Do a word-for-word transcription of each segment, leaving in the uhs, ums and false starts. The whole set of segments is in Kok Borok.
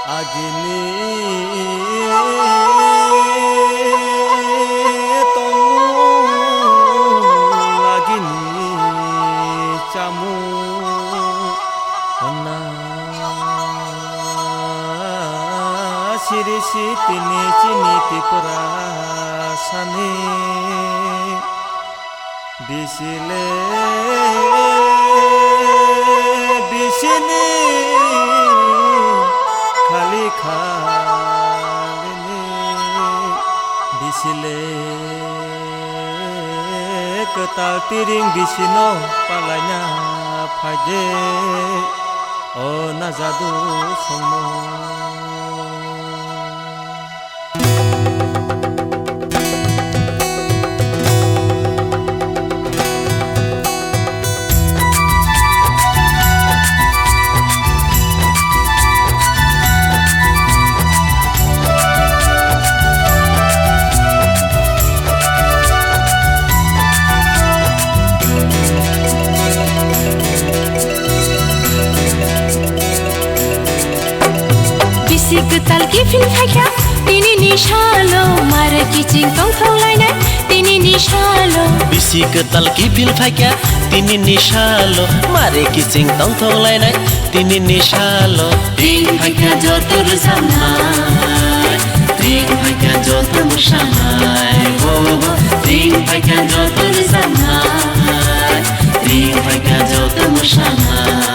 Agini tongmung, agini chamung honna siri si tini chini Tripura sani. Bisile bisini khali khalini, bisile kwtal tiring bisino palaina phaide o najadu songmo. Bisi kwtal kiphil phaikha, tini ni salo mare kiching tongthok lainai, tini ni salo. Bisi kwtal kiphil phaikha, tini ni salo mare kiching tongthok lainai, tini ni salo. Ring phaikha joto rwchapnai, ring phaikha joto mwsanai, oh, oh. Ring phaikha joto rwchapnai, ring phaikha joto mwsanai.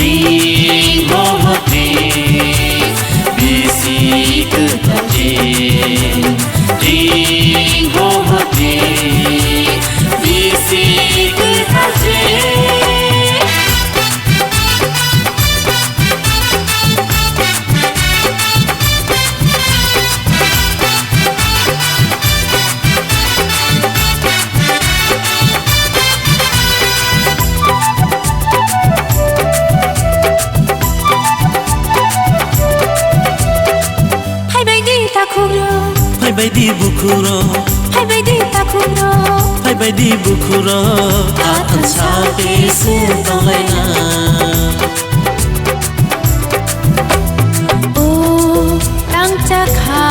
Ring, ho, ho, ring, bisi kwtal ring. Ring, ho, ho, ring, bisi kwtal ring. Phaibai di takhukrok. Phaibai di bukhurok. Phaibai di takhukrok. Phaibai di bukhurok. Athan sa khe se tonglaina. O tangcha kha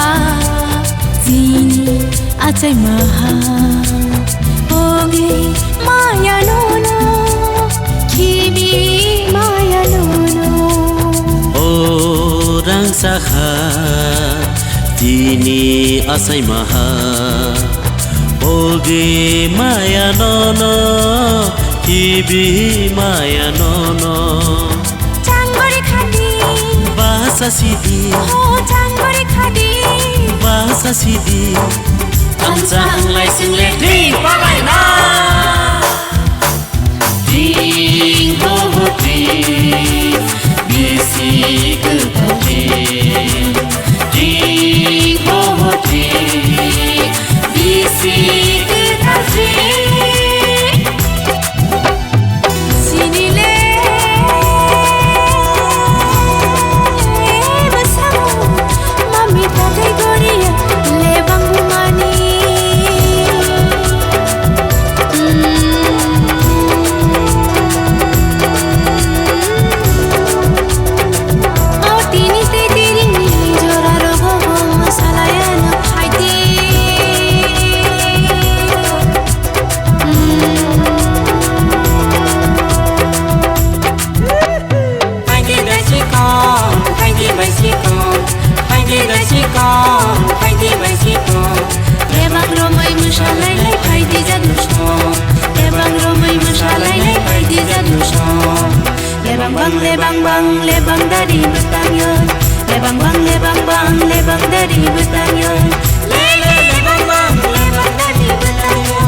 chini achai maha, ogi maya nono, khibi maya nono. O rangchakha tini achai maha, ogi maya nono, khibi maya nono. Changbari khadi. Basa sidi. Oh, changbari khadi. Basa sidi. Thansa hanglai single thwi palaina. Ding ho ho ding. Bisi kwtal ding. Ding ho ho ding. Bisi kwtal ding. Sinile bwsamo mami tatai goriya lebang bumani. O tini tei tiringni jora rogo bo salaya no phaidi. Phaidi bai sikon, phaidi bai sikon, phaidi bai sikon, phaidi bai sikon. Lebang romwi mwsalainai phaidi jadu song. Lebang romwi mwsalainai phaidi jadu song. Lebang bang, lebang bang, lebang dari bwtangyo. Lebang bang, lebang bang, lebang dari bwtangyo. Le, le, lebang bang, lebang dari bwtangyo.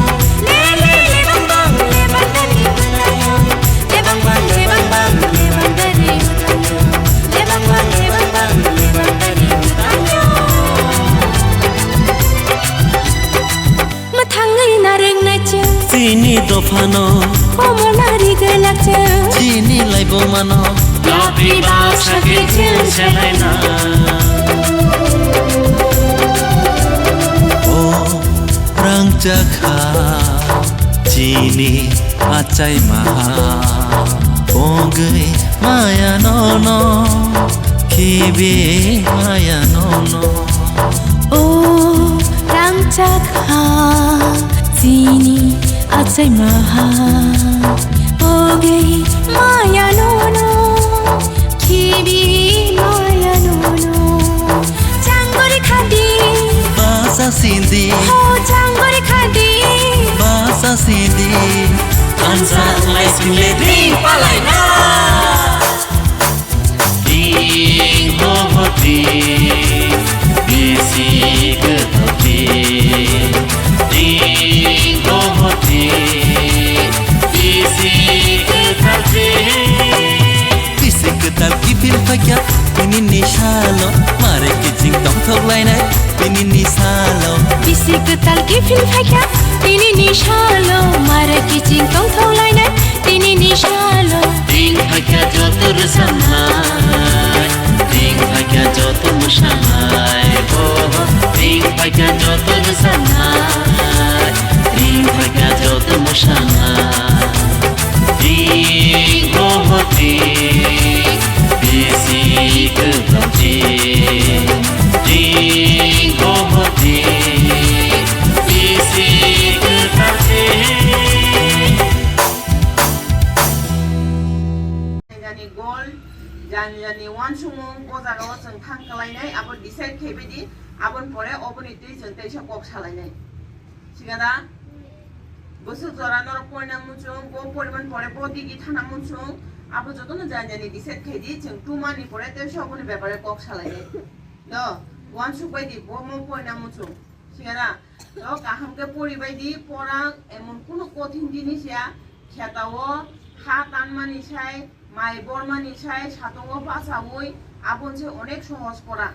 Le, le, lebang bang, lebang dari bwtangyo. Lebang bang, lebang bang, lebang dari bwtangyo. Lebang bang, lebang bang, lebang dari bwtangyo. Mwthangwi narwk naijak. Chini dophano. Komo narwk naijak. Chini laibumano. Yapri baksa kiching selaina. O rangchakha chini achai maha. Pogwi maya nono. Khibi maya nono. O rangchak ha, chini achai maha. Oge maya nono, khibi maya nono. Changori khadi. Basa sindi. Ho changori khadi. Basa sindi. Kansa lai sing le ding palai na. Ding ho ho ding, bisi kwthar ding. Ding ho ho ding, bisi kwthar ding. Bisi kwthar kiphil phaikha, tini ni salo, mare kiching tongthok lainai, tini ni salo. Bisi kwthar kiphil phaikha, tini ni salo, mare kiching tongthok lainai, tini ni salo. Ding phaikha joto rwchapnai, ding phaikha joto mwsanai, oh, ding phaikha joto rwchapnai, ding phaikha joto mwsanai. Ding ho ho ding, bisi kwthar ding. Ding ho ho ding, bisi kwthar ding. Jani gol, jani jani wansukmung, o jaga o chwng thang kwlainai, abo decide khaibai di, aboni pore oboni twi chwng teisa kok salainai. Sikada, bwswk jora norok poina muchung, bo poriman pore bo digi thana muchung, abo jotono jani jani decide khai di, chwng two month ni pore teisa oboni bepare kok salainai. Do, wansuk bai di, bo mo poina muchung. Sikada, do kaham khe poribai di, pora emon kunu kothin jinis ya, khetao ha tanmani sai, mai bormani sai, satungo bachaui, abon se onek sohos pora.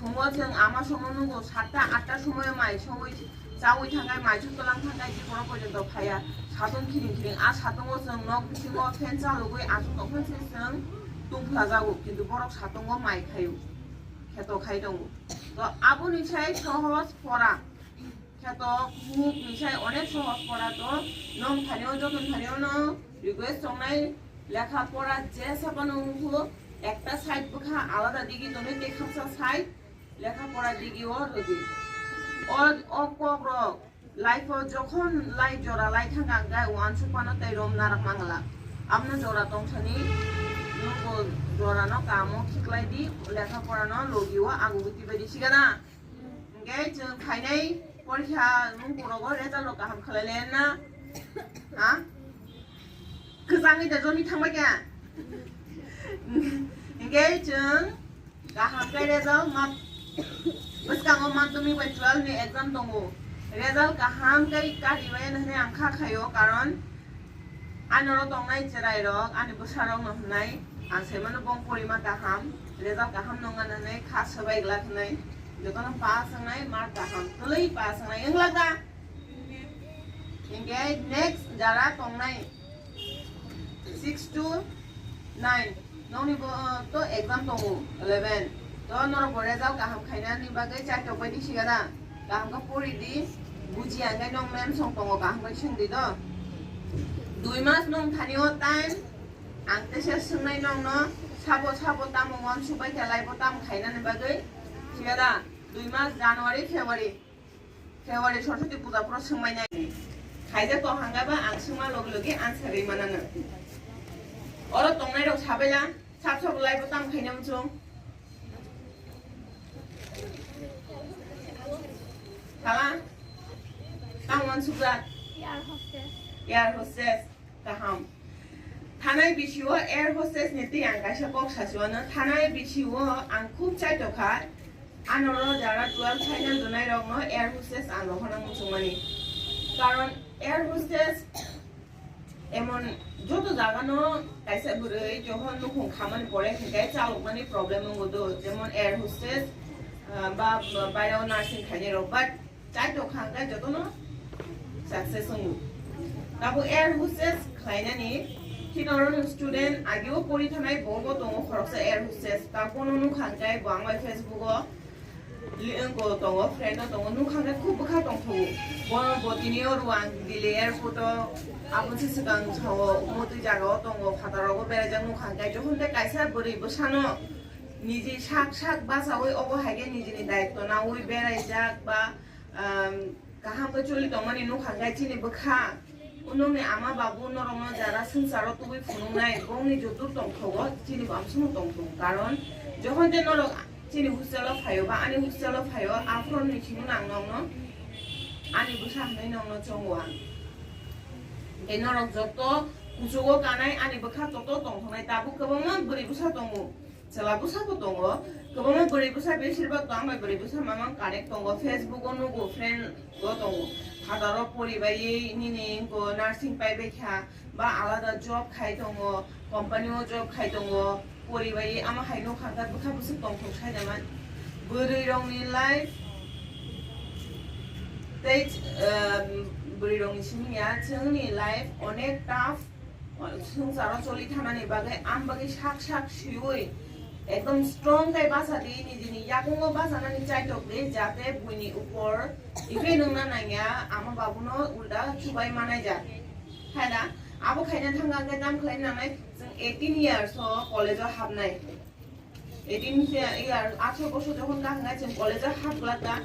Phungo chwng ama somo nugo, satta atta somoyo mai songwi chaui thangkai, mai chuk tolang thangkai, di pora porjonto phaiya, satung khiring khiring, a satungo chwng nok bisingo fan chalugwi achuk tongphai se chwng tungphlajago, kintu borok satungo mai khaio, kheto khai tongo. To aboni sai sohos pora. Kheto buhuk ni sai onek sohos pora to, nong thani o joto thani o no request tongnai lekha pora je sapa no hukho ekta side bwkha alada digi tonwi tei khaksa side lekha pora digi o rwdi. O, o kok rok life o jokhon life jora lai thangka hwnkhe uansuk phano tei rom narak mangla. Amno jora tong thani nugo jora no kamo khiklai di lekha pora no logi o agugwi twibai di sigana. Hingke chwng phainai porikha nung korogo result rok kaham khlai le na? Ha? Kwchangwi da joni thangbai kha? Hingke chwng kaham khe result ma bwskango madhyamik bai twelve ni exam tongo. Result kaham khe karibai hwnwi ang kha khaio, karon ani oro tongnai chwrai rok, ani bwsa rok no hwnai, ang sai mano bong porima kaham, result kaham nongna hwnwi kha swbai glak hwnwi, jotono pass wngnai, mark kaham kwlwi pass wngnai wng glak da? Hingke next jara tongnai six to nine. Nokni bo, uh, to exam tongo eleven. To norok bo result kaham khainani bagwi chaitok bai di sigada. Kaham khe pori di, buji ya hwnkhe nok ma'am song tongo kaham khe swng di do. Dui mas nong thani o time ang teisa swngnai nokno sabo sabo tamo uansuk bai khe life o tamo khainani bagwi sigada. Dui mas January, February. February Saraswati puja phuru swngmai nai. Khaijak tong hangkha ba ang swngma logi logi answer ri manano. Oro tongnai rok sabaila sab sab lai bo tam khaina muchung. Hala? Tam wan sukjak? Air hostess. Air hostess. Kaham. Thanai bisio air hostess ni twi ang kaisa kok sasuano. Thanai bisio ang khub chaitokha. Anoro jara twelve final donai rokno air hostess ang rohorna muchungmani. Karon air hostess emon joto jagano kaisa bwrwi johon nukhung khamani pore hwnkhe chalokmani problem wngo do, jemon air hostess, ah, ba, ba, baireo nursing khainai rok, but Chai tong kha hwnkhe jotono success wngo. Tabuk air hostess khlainani, kheno oro student ageo pori thanai bo bo tongo khoroksa air hostess. Tabuk bono nukha hwnkhe bo ang bai Facebook o Li-, wngko tongo, friend o tongo, nukha hwnkhe khub bwkha tongthogo. Bono bo tini o rwang Delhi airport o, aboni swkang sao motwi jaga o tongo, phataro bo beraijak nukha hwnkhe, jokhon tei kaisa bwrwi bwsano niji sak sak bachaui obo hai khe nijini daityo naui beraijak ba, um, kaham khe choli tongmani nukha hwnkhe chini bwkha. Nokni ama babu norokno jara swngcharo tubui phunuknai, bongni joto tongthogo, chini bo amsongo tongthogo. Karon, jokhon tei norok chini hostel o phaio ba ani hostel o phaio, aphuru ni simi nang nokno ani bwsa hwnwi nokno chongo ang. Tei norok joto kuchugo kanai ani bwkha toto tongthoknai, tabuk kwbangma bwrwi bwsa tongo. Chwla bwsa bo tongo, kwbangma bwrwi bwsa, besir bak to ang bai bwrwi bwsa mamang connect tongo, Facebook o nugo, friend o tongo, phataro poribaiwi nini wngko nursing paibai kha, ba alada job khai tongo, company o job khai tongo, poribaiwi ama hai nukha hwnkhe bwkha bwswk tongthok sai naman. Bwrwi rokni life tei, um, bwrwi rokni simi ya, chwngni life onek tough. Swngcharo choli thanani bagwi, am bagwi sak sak swiwi ekdom strong khe bacha di, nijini yakungo bachanani chaitok di, jate buini upor effect wngna nangya, ama babuno ulta chubai manai ja. Haina abo khaina thangkha khe tam khlai nangnai, chwng eighteen years o college o hapnai. Eighteen year, atharo bosor jokhon ka hwnkhai chwng college o hap glak kha.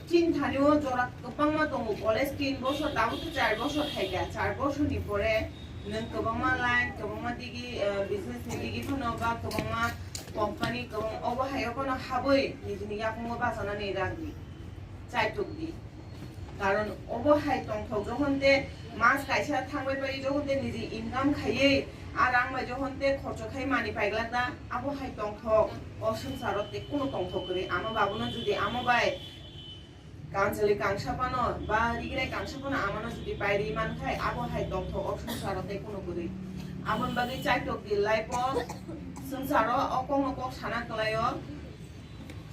Chini thani o jora kwbangma tongo, college tin bosor, tabuk khe char bosor khai kha. Char bosor ni pore nwng kwbangma line, kwbangma digi, eh, business ni digi phano ba kwbangma company, kwbang obo hai o phano habwi nijini yakungo bachanani rang di. Chaitok di. Karon obo hai tongthok, jokhon te mas kaisa thangbai pai, jokhon te niji income khaiwi, a rang bai jokhon te khorcho khai mani paiglak na, abo hai tongthok. O swngcharo te kuno tongthok kwrwi. Ama babuno jodi amo bai kanchali kangsa phano ba rigrai kangsa phano amano jodi pairi mankhai, abo hai tongthok o swngcharo te kuno kwrwi. Aboni bagwi chaitok di life o, swngcharo o kokno kok sana kwlai o.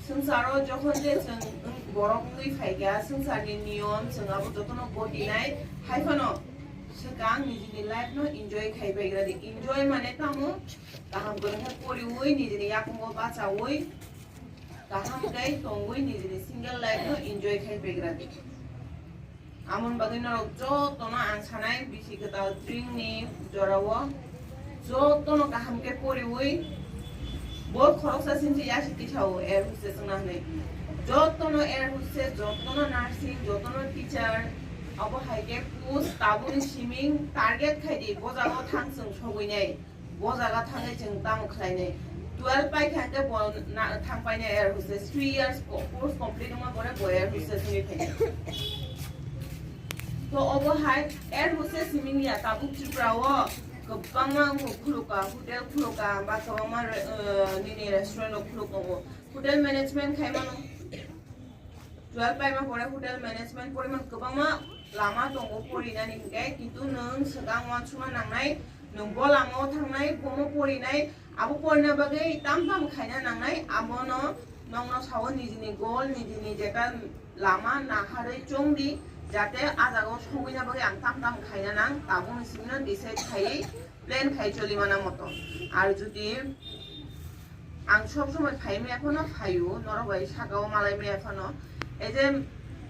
Swngcharo jokhon je chwng wng-, borok wngwi phaikha, swngcharni niyom chwng abo jotono gotinai, hai phano swkang nijini life no enjoy khai paigra di. Enjoy mane tamo? Kaham kwrwng khe poriwi, nijini yakungo bachaui, kaham khe tongwi, nijini single life no enjoy khai paigra di. Amoni bagwi norok jotono ang sanai, bisi kwtal drink ni jorao jotono kaham khe poriwi, bo khoroksa sinchi yasi tisao air hostess wngna hwnwi. Jotono air hostess, jotono nursing, jotono teacher, abo hai khe post tabukni siming target khai di, bo jagao thang chwng sogwi nai. Bo jaga thangwi chwng tamo khlainai? Twelve paikha hwnkhe bo na-, thang painai air hostess, three years co-, course complete wngma pore bo air hostess wngwi phainai. To obo hai air hostess siming ya, tabuk Tripura o kwbangma wngkha, khuluka, hotel khuluka, ba kwbangma re-, uh, nini restaurant rok khuluk tongo, hotel management khai mano. Twelve paima pore hotel management poriman kwbangma lama tongo porinani hinkhe, kintu nwng swkang uansukna nangnai, nwng bo lama o thangnai, bomo porinai, abo porina bagwi tam tam khaina nangnai, abono nokno sao nijini goal, nijini jeta lama naharwi chongdi, jate a jagao sogwina bagwi ang tam tam khaina nang, tabukni simino decide khaiwi plan khai choli mana moto. Ar jodi ang sob somoi phai maya phano phaio, norok bai saka o malai maya phano, ei je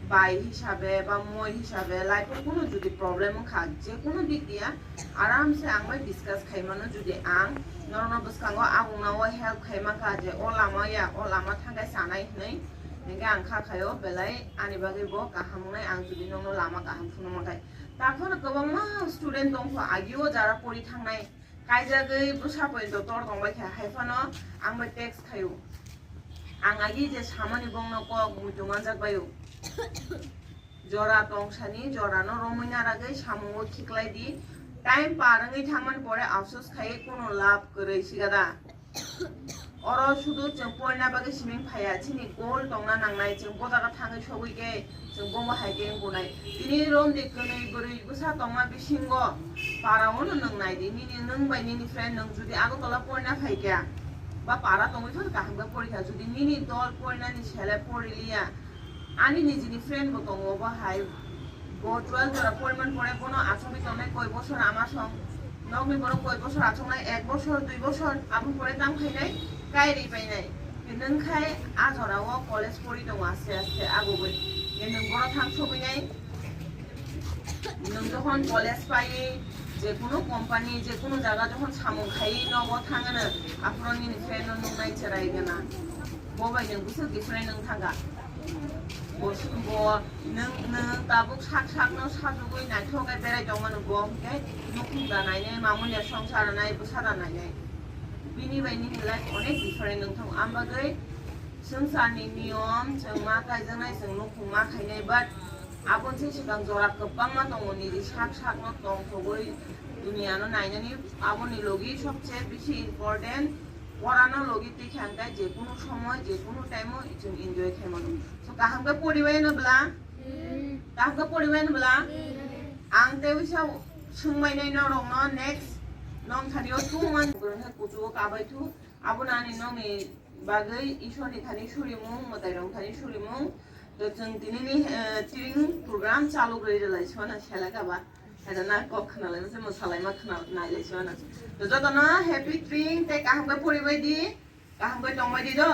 bai hisabe ba moi hisabe life o kuno jodi problem wngkha, je kuno dik diya aram se ang bai discuss khai mano, jodi ang norok no bwskango abung no help khai mankha je o lama ya, o lama thangkai sanai hinwi, hinkhe ang kha khaio belai ani bagwi bo kaham wngnai, ang jodi nokno lama kaham phunukma khai. Takhorno kwbangma student tongkho, agio jara pori thangnai, kaijagwi bwsa poito tor tongbai kha, hai phano ang bai text khaio. Ang agi je samani bongno kok muitu manjak baio. Jora tongsani, jorano romwi naragwi samungo khiklai di. Time par wngwi thangmani pore afsus khaiwi kuno lab kwrwi sigada. Oro sudu chwng porina bagwi siming phaiya, chini goal tongna nangnai, chwng bo jaga thangwi sogwi khe chwng bomo hai khe wngnai. Tini romdi kwnwi bwrwi bwsa tongma bisingo para ono nwng nai di, nini nwng bai nini friend nwng judi Agartala porina phaikha ba para tongwi phano kaham khe porikha, judi nini dol porinani sele poriliya, ani nijini friend bo tongo, bo hai bo twelve jora poriman pore bono achugwi tongnai koi bosor ama song. Nokni borok koi bosor achuknai, ek bosor, dui bosor, aboni pore tamo khainai, kairi painai. Nwng khai a jora o college pori tongo aste aste agugwi. Nwng boro thang sogwi nai. Nwng jokhon college pai, je kunu company, je kunu jaga jokhon samung khai nogo thangano, aphuru nini friend no nungnai cherai gana. Bo bai nwng bwswk different nwng thanga. Bo, bo nwng, nwng tabuk sak sak no sajugwi naithok khe berai tongmano bo hwnkhe nukhung da nainai, mamung ya songsar nai, bwsa da nainai. Bini bai nini life onek different nwng thango. Ambagwi swngcharni niyom chwng ma kaijaknai, chwng nukhung ma khainai, but aboni se swkang jora kwbangma tongo, nini sak sakno tongthogwi duniyano nainani. Aboni logi sobse bisi important porano logi twi kha hwnkhe je kunu somoy, je kunu time o chwng enjoy khaimano. So kaham khe poribai no bla? Kaham khe poribai no bla? Ang tei wisa swngbainai norokno next nong thani o tungmani borok khe kuchugo kabaithu. Abono ani nokni bagwi Ishwarni thani surimung, mwtairok thani surimung. To chwng tinini, eh, tiring program chalugwi rwlai swana selek aba. Haida na kok khwnalai masa mwsalai ma khwna nailai swana. To jotono happy tring tei kaham khe poribai di, kaham khe tongbai di do.